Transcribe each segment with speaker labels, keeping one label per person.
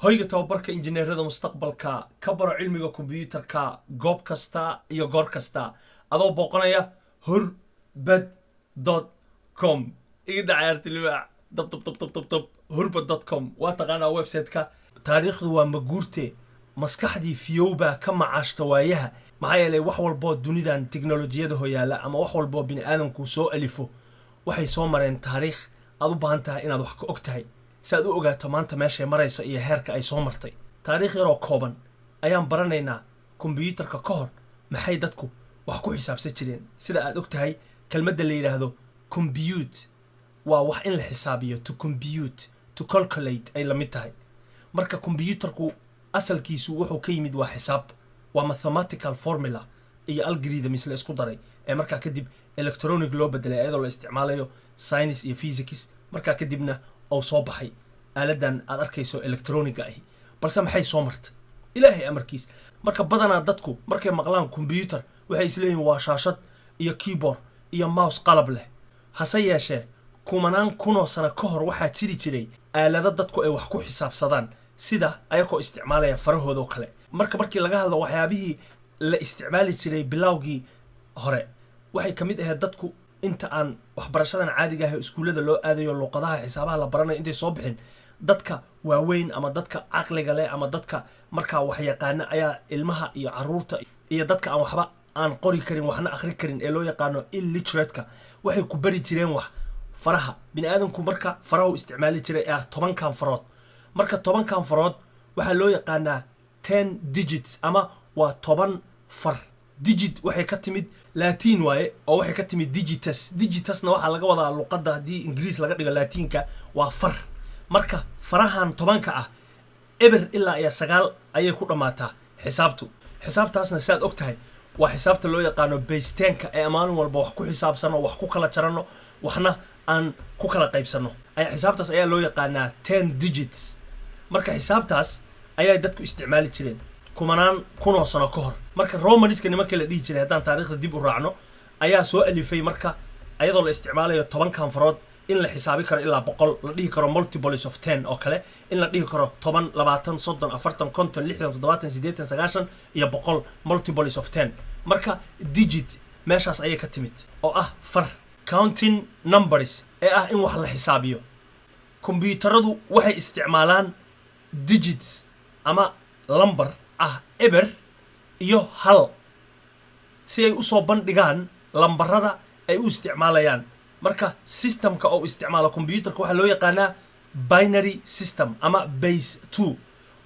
Speaker 1: Hoyga tababarka injineerada mustaqbalka. Ka baro cilmiga kombiyuutarka goob kasta iyo goor kasta adoo booqanaya hurbad.com. Iga dacayaarti libaax dab dab dab dab dab dab. hurbad.com waa taqaanaa website-ka. Taariikhdu waa maguurte, maskaxdii fiyowbaa ka macaashta waayaha. Maxaa yeelay, wax walboo dunidan tiknolojiyada hoyaala ama wax walboo bini aadamku soo alifo waxay soo mareen taariikh aad u baahan tahay inaad wax ka og tahay, si aad u ogaato maanta meeshay marayso iyo heerka ay soo martay. Taariikh yaroo kooban ayaan baranaynaa. Kombiyuutarka ka hor maxay dadku wax ku xisaabsan jireen? Sida aad og tahay, kelmadda la yidhaahdo compute waa wax in la xisaabiyo. To compute, to calculate ay la mid tahay. Marka kombiyuutarku asalkiisu wuxuu ka yimid waa xisaab, waa mathematical formula iyo algorithms la isku daray ee markaa kadib electronic loo bedelay, iyadoo la isticmaalayo science iyo physics. Markaa kadibna uu soo baxay aaladan aad arkayso electroniga ahi. Balse maxay soo martay? Ilaahay amarkiis. Marka badanaa dadku markay maqlaan combyuutar waxay isleeyihin waa shaashad iyo keyboard iyo mouse qalab leh. Hase yeeshee, kumanaan kunoo sano ka hor waxaa jiri jiray aalado dadku ay wax ku xisaabsadaan, sida ayakoo isticmaalaya farahoodoo kale. Marka markii laga hadlo waxyaabihii la isticmaali jiray bilowgii hore, waxay ka mid ahayd dadku inta aan waxbarashadan caadiga ah ee iskuullada loo aadayo, luuqadaha xisaabaha la baranayo intay soo bixin, dadka waaweyn ama dadka caqliga leh ama dadka markaa wax yaqaana ayaa ilmaha iyo caruurta iyo dadka aan waxba aan qori karin, waxna akhri karin ee loo yaqaano illiterate-ka waxay ku bari jireen wax faraha. Bini aadamku marka farahu isticmaali jiray ee ah 10-kan farood. Marka 10-kan farood waxaa loo yaqaanaa 10 digits ama waa 10 far. Digit waxay ka timid Latin waaye, oo waxay ka timid digitus. Digitusna waxaa laga wadaa, luqadda haddii Ingiriis laga dhigo Laatiinka, waa far. Marka farahan 10-ka ah, eber ilaa iyo sagaal ayay ku dhammaataa xisaabtu. Xisaabtaasna, siaad og tahay, waa xisaabta loo yaqaano base 10-ka ee maalin walba wax ku xisaabsano, wax ku kala jaranno, waxna aan ku kala qaybsanno. Ayaa xisaabtaas ayaa loo yaqaanaa 10 digits. Marka xisaabtaas ayay dadku isticmaali jireen kumanaan kunoo sano ka hor. Marka Romaniska, nimanka la dhihi jiray, haddaan taariikhda dib u raacno, ayaa soo alifay marka ayadoo la isticmaalayo 10-kan farood in la xisaabi karo ilaa 100, la dhihi karo multiples of 10 oo kale, in la dhihi karo 10, 20, 30, 40, 50, 60, 70, 80, 90 iyo 100, multiples of 10. Marka digit meeshaas ayay ka timid, oo ah far, counting numbers ee ah in wax la xisaabiyo. Kombiyuutaradu waxay isticmaalaan digits ama lambar ah eber iyo hal si ay usoo bandhigaan lambarada ay u isticmaalayaan. Marka systemka oo isticmaalo combyuutarka waxaa loo yaqaanaa binary system ama base two.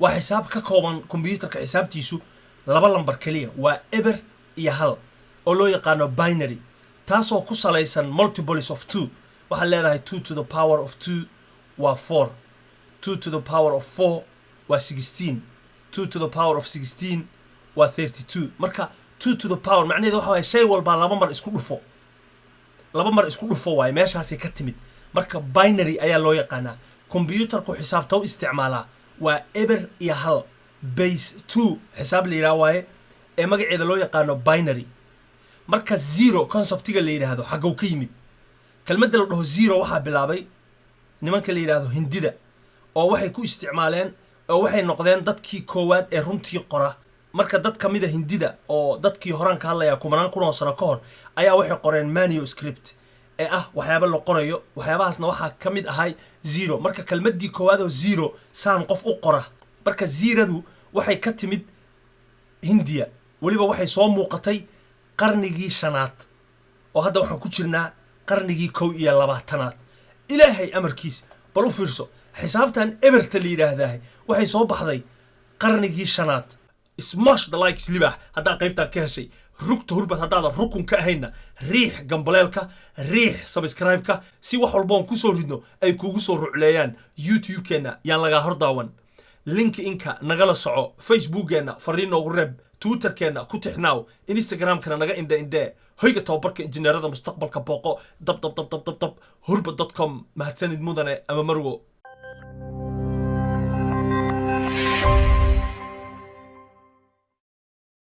Speaker 1: Waa xisaab ka kooban combyuutarka xisaabtiisu laba lambar keliya, waa eber iyo hal, oo loo yaqaano binary, taasoo ku salaysan multiples of two. Waxaad leedahay two to the power of two waa four, two to the power of four waa 16, two to the power of 16 waa 32. Marka two to the power macnaheedu waxa waaye shay walbaa laba mar isku dhufo, laba mar isku dhufo waaye. Meeshaasay ka timid. Marka binary ayaa loo yaqaanaa. Combyuutarku xisaabta u isticmaalaa waa eber iyo hal, base two xisaab la yidhaha waaye ee magaceeda loo yaqaano binary. Marka zero conceptiga la yidhaahdo xaggow ka yimid? Kelmadda la dhaho zero waxaa bilaabay nimanka la yidhaahdo Hindida, oo waxay ku isticmaaleen oo waxay noqdeen dadkii koowaad ee runtii qora. Marka dad ka mida Hindida, oo dadkii horaan ka hadlaya kumanaan kunoo sano ka hor, ayaa waxay qoreen manuscript ee ah waxyaaba la qorayo. Waxyaabahaasna waxaa ka mid ahay zero. Marka kelmaddii koowaad oo zero saan qof u qora. Marka zeradu waxay ka timid Hindiya. Weliba waxay soo muuqatay qarnigii shanaad, oo hadda waxaan ku jirnaa qarnigii 21aad. Ilaahay amarkiis. Bal u fiirso, xisaabtan eberta la yidhaahdahay waxay soo baxday qarnigii shanaad. Smash the likes libaax haddaa qaybtaan ka heshay. Rugta Hurbad haddaadan rukun ka ahayna, riix gambaleelka, riix subscribe-ka, si wax walboon kusoo ridno ay kugu soo rucleeyaan. YouTube-keenna yaan lagaa hor daawan. LinkedIn-ka nagala soco, Facebookkeenna fariin noogu reeb, Twitterkeenna ku tixnaaw, Instagramkana naga indhe indhee. Hoyga tababarka injineerada mustaqbalka booqo, dab dab dab dab dab dab hurbad.com. Mahadsanid mudane ama marwo.